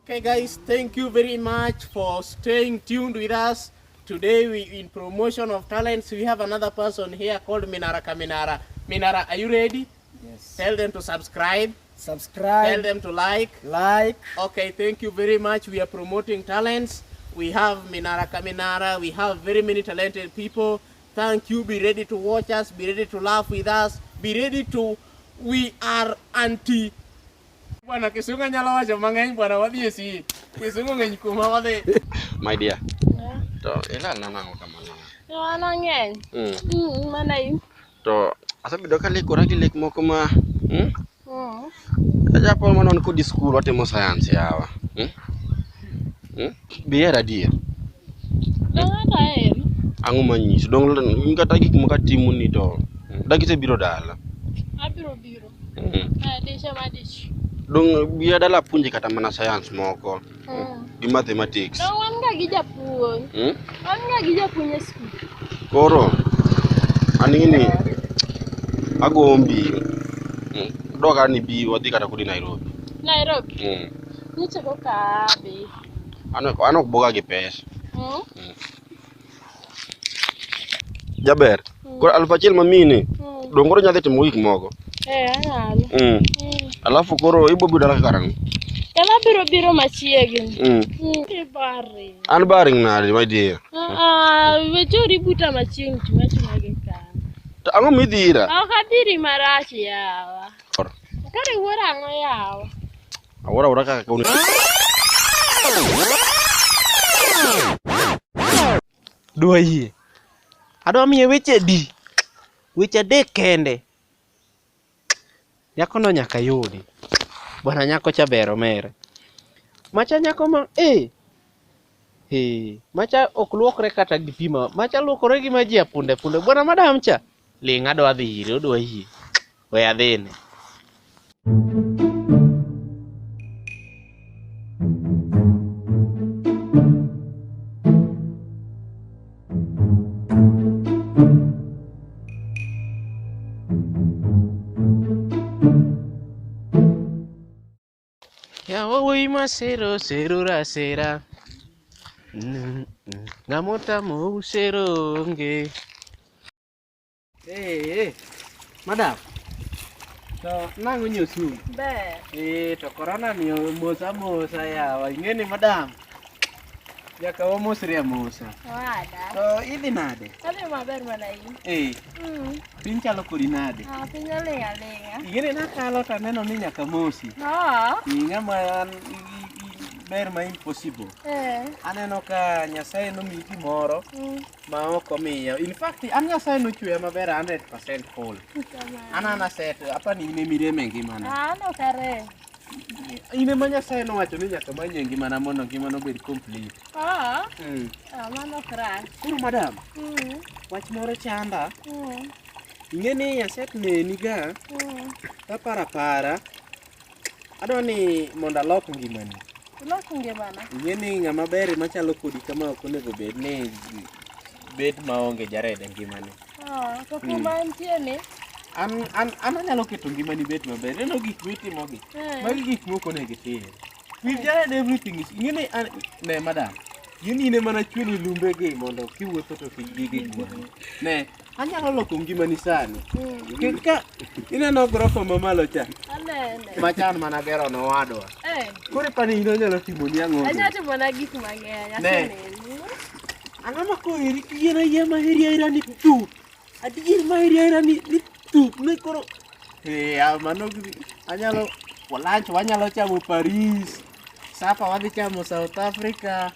Okay guys, thank you very much for staying tuned with us. Today we in promotion of talents, we have another person here called Minara Kaminara. Minara, are you ready? Yes. Tell them to subscribe. Subscribe. Tell them to like. Like. Okay, thank you very much. We are promoting talents. We have Minara Kaminara. We have very many talented people. Thank you. Be ready to watch us. Be ready to laugh with us. Be ready to. We are anti. Bwana Kisungu nyalo wacho mang'eny bwana wadhi e si. Kisungu ng'eny kuma wadhi. My dear. To ilal na nang'o kamano? An ang'eny. Mana in. To asebedo ka lekora gi lek moko ma Mm. Ajapo mana wan kodi skul watimo science yawa. Be ihero adier? Dong' ata aheri. Ang'o manyiso? Dong' in kata gik moko atimo ni to dak isebiro dala. Abiro biro. Adich ema adich. Dong' bi dala apuonji kata mana science moko gi mathematics. Dong' wan ga gi japuonj. Wan ga gi japuonj e skul. Koro an ing'eni agombi dwa ni bi wadhi kata kodi Nairobi. Nairobi. Nyiche koka abi. An ok boga gi pesa. Jaber. Koro 1000 mamini. Dong' koro nyadhi timo gik moko. Anyalo. Alafu koro ibo biro dala karang'o? Kama biro biro machiegni. Ibari. An baring nade my dear? Wechori buta machiegni chunga chunga gi kanyo. To ang'o midhi ira? Ok adhiri marach yawa. Kare iwuoro ang'o yawa? Awuoro awuora kaka kawuono. Dwa yie. Adwa miye weche adi? Weche adek kende. Nyako no nyaka yudi. Bwana nyako cha ber omera. Macha nyako ma macha ok luokre kata gi pi ma macha luokore gi maji ya punde punde. Bwana madam cha. Ling' adwa dhi ire, odwa yie. We adhine. Yawa wuoyi masero sero rasera. Ng'ama otamou sero onge. Madam. To nang'o nyosu? Ber. To corona ni mosa mosa yawa. Ing'eni madam. Nyaka wamosre amosa. Oada. To idhi nade? Adhi maber mana in. Piny chalo kodi nade? Piny oling' aling'a. Ing'eni nakalo to aneno ni nyaka mosi. Ng'ama an ber ma impossible. Aneno ka Nyasaye nomiyi gimoro ma ok omiyo. In fact, an Nyasaye nochweya maber 100% whole. An an aset, apani in emirem e ngimana. An ok arem. In ema Nyasaye nowacho ni nyaka many e ngimana mondo ngimana obed complete. Mano ok rach. Koro madam, wach moro chanda. Ing'e ni aset neni ga, taparo apara. Adwa ni mondo alok ngimani. Ilok ngimana? Ing'e ni ng'ama ber machalo kodi kama ok onego bed ni bet maonge jared e ngimane. To kuma antie ni? An anyalo keto ngimani bet maber. Ineno gik mitimogi? Magi gik mok onego itim. With jared everything is. Ing'e ni an, ne madam. Ing'e ni in ema nachweni lumbegi mondo kiwuotho to kik gigi gwani. Ne, anyalo loko ngimani sani. Nikech ka ineno gorofa mamalo cha. Anene. Machan mana gero nowadwa. Koro ipani in onyalo timoni ang'o? Anyalo timona gik mang'eny. Ne. Aseneni. Ang'o ma koro eri kiyien ayie ma heri ahera ni thup. Adier ma heri ahera ni thup. Ne koro mano anyalo lunch wanyalo chamo Paris. Sapa wadhi chamo South Africa.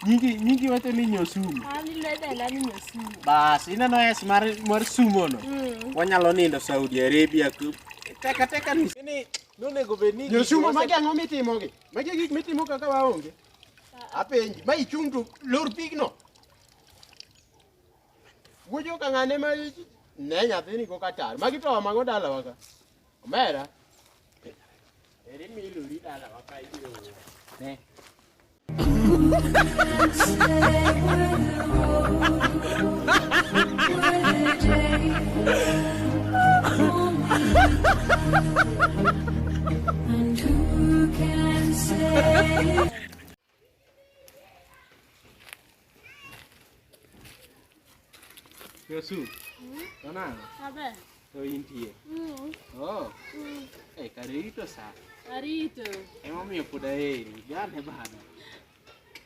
Nyingi wacho ni nyosumo. An ileda ni nyosumo. Bas, ineno es mar sumo no. Wanyalo nindo Saudi Arabia. Teka teka ni. Ni nonego bed ni nyosumo magi ang'o mitimogi? Magi gik mitimo kaka waonge. Apenji, ma ichung' to lor pigno. Wuoyo ka ng'ane ma ne nyathini koka tar. Magi to mang'o dalawa ka. Omera. Eri miluri dalawa ka ibiro wuoyo. Ne. And who can say Yosu. To nang'o? Abe. To intie. Oh. Eh, kare irito sa. Arito. Emomiyo pod aheri. Gane bana.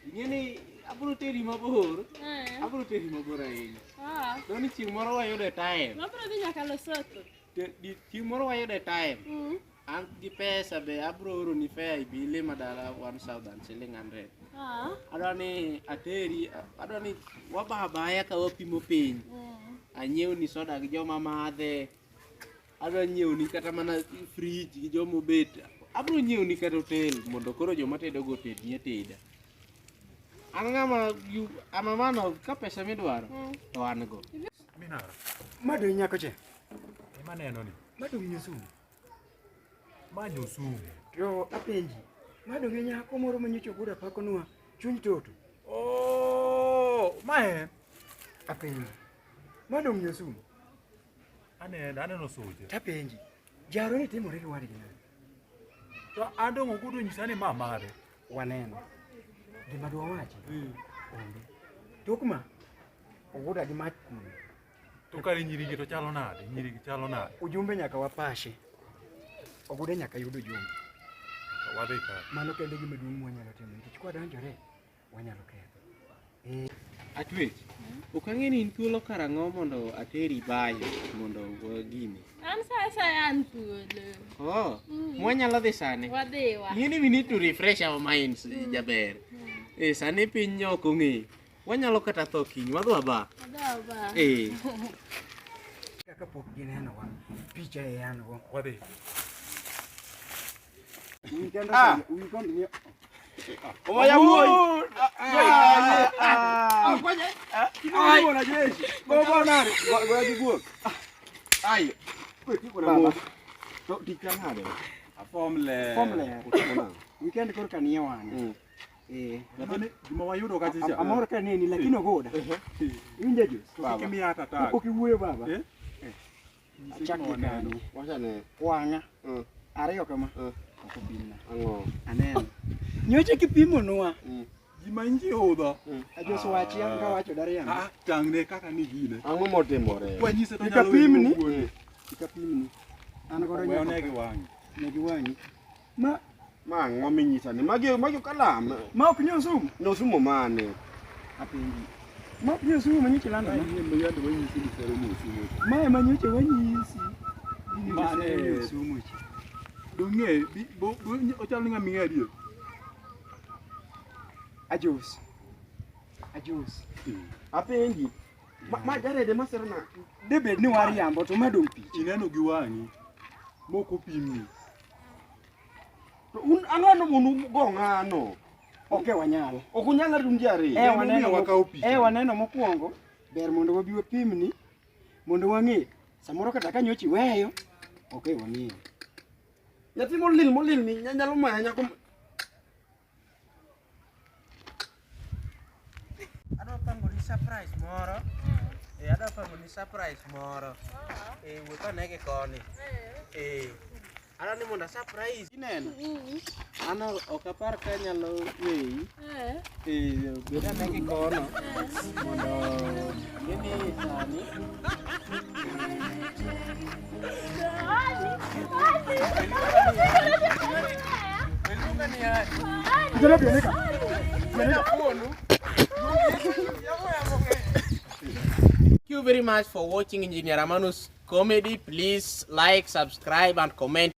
Ing'e ni abiro teri mabor. Eh. Abiro teri mabor ahinya. Ah. Doni chieng' moro wayude time. Wabiro dhi nyaka Lesotho. Chieng' moro wayude time. An gi pesa be abiro oroni fare ibi ilima dala 1000 siling 100. Ah. Adwa ni ateri, adwa ni waba abaya ka wapimo piny. Anyiewni soda gi joma madhe. Adwa nyiewni kata mana fridge gi joma obet. Abiro nyiewni kata hotel mondo koro joma tedogo otedni ateda. An ng'ama you, I'm a man of ka pesa midwaro to an go. Minara, Ma dong' nyako che. ema neno ni. Ma dong' nyosumu. Ma nyosumu. To apenji. Ma dong' e nyako moro ma nyocha ogudo apakonwa chuny toto. Oh, ma en. Apenji. Ma dong' nyosumu. Aneno, aneno suche. Tapenji. Jaro ni timore gi wadgi nade? To an dong' ogudo nyisa ni ma mare. Waneno. Gima dwa wachi. Onge. Tok ma oguda gi mach kuno. To kare nyiri gi to chalo nade? Nyiri gi chalo nade? Ujumbe nyaka wapashe. Oguda nyaka yud ujumbe. Wadhi kare. Mano kende gima duong' mwanyalo timo nikech kwadonjore wanyalo ketho. Atwech. Ok ang'e ni in thuolo karang'o mondo ateri bayo mondo wagine. An sa asaya an thuolo. Oh, mwanyalo dhi sani. Wadhiwa. Ing'e ni we need to refresh our minds, jaber. Eh, sani piny ok ong'e. Wanyalo kata tho kiny, wadhi waba. Wadhi waba. Eh. Kaka pok ginenowa, picha e an go. Wadhi. Ah. Oya wuoyi. Ah, mwanajeshi. Go nade? Go gi guok. Ai. Baba. To tich ka nade? Form ler. Form ler. Weekend koro ka nie wang'e. Eh. Gima wayudo kacha cha. Amor ka neni lakini ogoda. Iwinjo Jos? Kik imiya hata tag. Kapok iwuoyo baba. Eh? Achak gi kanyo. Wachane. Wang'a. Mm. Ariyo kama. Mm. Ok opimna. Ang'o? Aneno. Nyocha kipimonwa. Gima inji udha. Ajos wachi an kawacho dariambo. Ah, tang'ne kaka ni gine. Ang'o motimore? Kwanyise to nyalo Ikapimni. wuoyo. Ikapimni. An godo We nyaka. one gi wang'e. Ne gi wang'i. Ma Ma ang'o minyisa ni? Magi magi kalam. ma ok nyosumu. Nosumo mane? Apenji. Ma ok nyosumu ma nyocha ilando na. Wanyisi ni sero mosumo. Ma ema nyocha wanyisi. Ni nyocha Mane? sero nyosumu cha. Dong'e, ochalo ni ng'ama ing'e adier. Ajos. Ajos. Apenji. Ma jarede masero na. Debed ni wariambo to ma dong' picha. Ineno gi wang'i. Mok opimni. To un ang'o mondo go ng'ano? Ok e wanyal. Ok unyal rito un ji ariyo. E waneno, Emomiyo wakawo picha. e waneno mokwongo ber mondo wabi wapimni mondo wang'e samoro kata ka nyocha iweyo ok e wang'eyo. Nyathi molil molil ni nyalo maya nyako. Adwa pango ni surprise moro. Eh, adwa pango ni surprise moro. Eh, wuoth ane gi koni. Eh. Adwa ni mondo a surprise. Ineno? An ok apar ka anyalo weyi. Eh. Eh, bed ane gi kono. Mondo ing'e ni sani. Iluonga ni ani. Thank you very much for watching Engineer Amanu's comedy. Please like, subscribe, and comment.